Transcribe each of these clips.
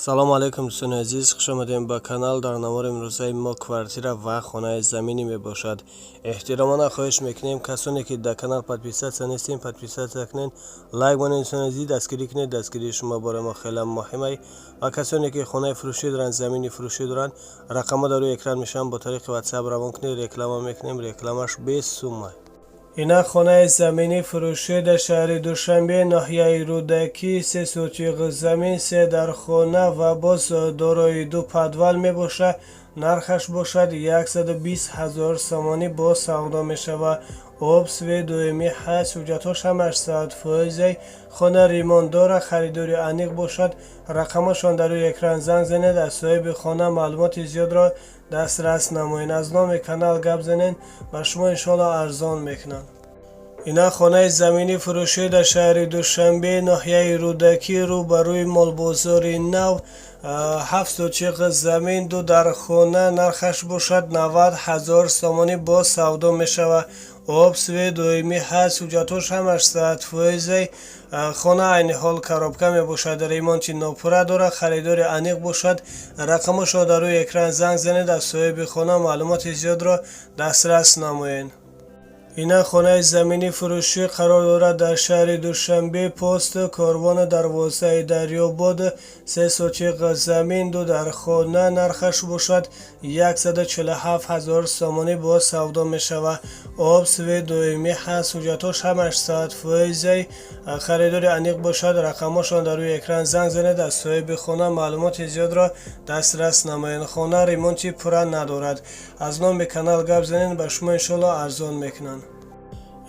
Салому алайкум, дӯстони азиз, хушомадем ба канал. Дар навори имрӯзаи мо квартира ва хонаи заминӣ мебошад. Эҳтиромона хоҳиш мекунем, касоне ки дар канал подписаться нестем, подписаться кунед, лайк монед. Дӯстони азиз, дастгирӣ кунед, дастгирии шумо барои мо хеле муҳимай. Ва касоне ки хонаи фурӯшӣ доранд, замини фурӯшӣ доранд, рақамҳо дар рӯи экран мешаванд, бо тариқи WhatsApp равон кунед, реклама мекунем, рекламаш бесуммай. Ина хонаи заминӣ фурӯшӣ дар шаҳри Душанбе, ноҳияи Рӯдакӣ, 3 сотиқ замин, се дархона ва боз дорои ду подвал мебошад. Нархаш бошад 120 ҳазор сомонӣ, боз савдо мешавад. Об, свет доимӣ ҳаст, ҳуҷҷатҳош ҳамаш 100%. Хона ремонт дорад. Харидори аниқ бошад, рақамашон дар рӯи экран, занг занед, аз соҳиби хона маълумоти зиёдро дастрас намоед. Аз номи канал гап занед, ба шумо иншоалло арзон мекунанд. Ина хонаи заминӣ фурӯшӣ дар шаҳри Душанбе, ноҳияи Рӯдакӣ, рӯ ба рӯи молбозори нав, 7 сотиқ замин, ду дархона, нархаш бошад 90 ҳазор сомонӣ, боз савдо мешавад. Об, свет доимӣ ҳаст, ҳуҷҷатҳош ҳамаш 100%. Хона айни ҳол коробка мебошад, ремонти нопурра дорад. Харидори аниқ бошад, рақамашро дар рӯи экран, занг занед, аз соҳиби хона маълумоти зиёдро дастрас намоед. Ина хонаи заминӣ фурӯшӣ қарор дорад дар шаҳри Душанбе, пост Корвони дарвозаи Дарёбод, 3 сотиқ замин, ду дархона, нархаш бошад 147 ҳазор сомонӣ, боз савдо мешавад. Об, свет доимӣ ҳаст, ҳуҷҷатҳош ҳамаш 100%. Харидори аниқ бошад, рақамҳошон дар рӯи экран, занг занед, аз соҳиби хона маълумоти зиёдро дастрас намоед. Хона ремонти пурра надорад. Аз номи канал гап занед, ба шумо иншоалло арзон мекунанд.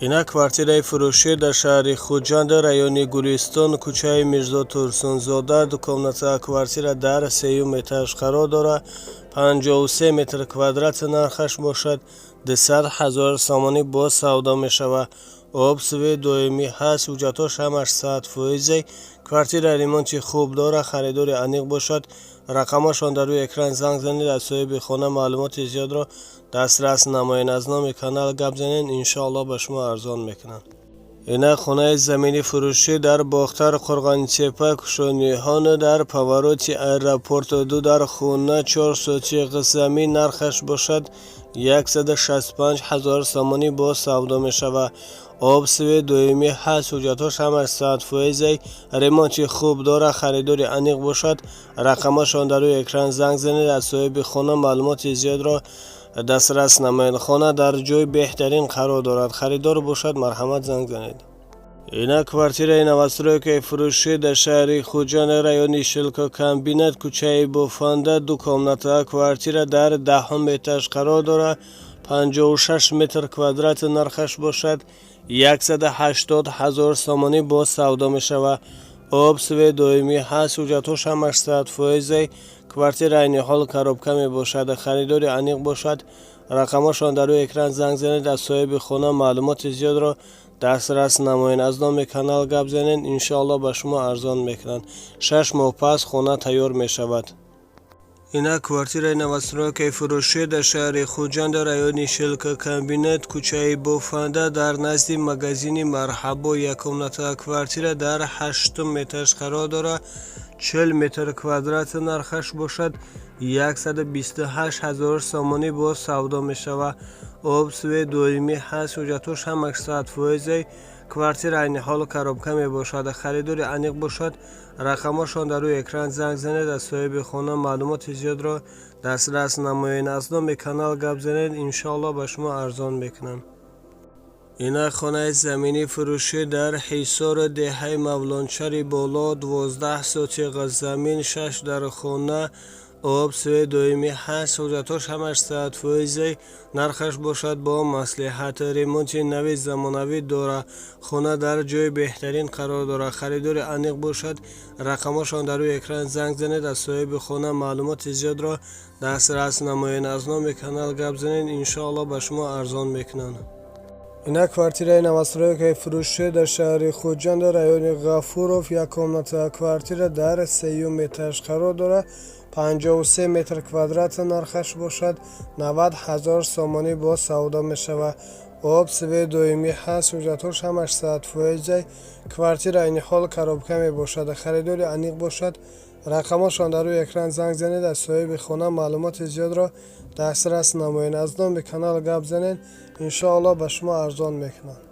Ина квартираи фурӯшӣ дар шаҳри Хуҷанд, райони Гулистон, кӯчаи Мирзо Турсунзода, двухкомната квартира дар сеюм этаж қарор дорад, 53 метр квадрат, нархаш бошад 200 ҳазор сомонӣ, боз савдо мешавад. Об, свет доимӣ ҳаст, ҳуҷҷатҳош ҳамаш 100%. Квартира ремонти хуб дорад. Харидори аниқ бошад, рақамҳошон дар рӯи экран, занг занед, аз соҳиби хона маълумоти зиёдро дастрас намоед. Аз номи канал гап занед, иншоалло ба шумо арзон мекунанд. Ина хонаи заминӣ фурӯшӣ дар Бохтар, Қурғонтеппа, Кушониҳон, дар повороти аэропорт, ду дар хона, 4 сотиқ замин, нархаш бошад 165 ҳазор сомонӣ, боз савдо мешавад. Об, свет доимӣ ҳаст, ҳуҷҷатҳош ҳамаш 100%, ремонти хуб дорад. Харидори аниқ бошад, рақамҳошон дар рӯи экран, занг занед, аз соҳиби хона маълумоти зиёдро дастрас намоед. Хона дар ҷои беҳтарин қарор дорад. Харидор бошад, марҳамат, занг занед. Ина квартираи новостройкаи фурӯшӣ дар шаҳри Хуҷанд, райони Шелкокомбинат, кӯчаи Бофанда, двухкомната квартира дар 10-ум этаж қарор дорад, 56 метр квадрат, нархаш бошад 180 ҳазор сомонӣ, боз савдо мешавад. Об, свет доимӣ ҳаст, ҳуҷҷатҳош ҳамаш 100%. Квартира айни ҳол коробка мебошад. Харидори аниқ бошад, рақамҳошон дар рӯи экран, занг занед, аз соҳиби хона маълумоти зиёдро дастрас намоед. Аз номи канал гап занед, иншоалло ба шумо арзон мекунанд. 6 моҳ пас хона тайёр мешавад. Ина квартираи новостройкаи фурӯшӣ дар шаҳри Хуҷанд, райони Шелкокомбинат, кӯчаи Бофанда, дар назди магазини Марҳабо, яккомната квартира дар ҳаштум этаж қарор дорад, 40 метр квадрат, нархаш бошад 128 ҳазор сомонӣ, боз савдо мешавад. Об, свет доимӣ ҳаст, ҳуҷҷатҳош ҳамаш 100%. Квартира айни ҳол коробка мебошад. Харидори аниқ бошад, рақамҳошон дар рӯи экран, занг занед, аз соҳиби хона маълумоти зиёдро дастрас намоед. Аз номи канал гап занед, иншоалло ба шумо арзон мекунанд. Ина хонаи заминӣ фурӯшӣ дар Ҳисор, деҳаи Мавлончари Боло, 12 сотиқ замин, шаш дар хона, об, свет доимӣ ҳаст, ҳуҷҷатҳош ҳамаш 100%, нархаш бошад бо маслиҳат, ремонти нави замонавӣ дорад. Хона дар ҷои беҳтарин қарор дорад. Харидори аниқ бошад, рақамҳошон дар рӯи экран, занг занед, аз соҳиби хона маълумоти зиёдро дастрас намоед. Аз номи канал гап занед, иншоалло ба шумо арзон мекунанд. Ина квартираи новостройкаи фурӯшӣ дар шаҳри Хуҷанд, райони Ғафуров, яккомната квартира дар сеюм этаж қарор дорад, 53 метр квадрат, нархаш бошад 90 ҳазор сомонӣ, боз савдо мешавад. Об, свет доимӣ ҳаст, ҳуҷҷатҳош ҳамаш 100%. Квартира айни ҳол коробка мебошад. Харидори аниқ бошад. Рақамҳошон дар рӯи экран, занг занед, аз соҳиби хона маълумоти зиёдро дастрас намоед. Аз номи канал гап занед, иншоалло, ба шумо арзон мекунанд.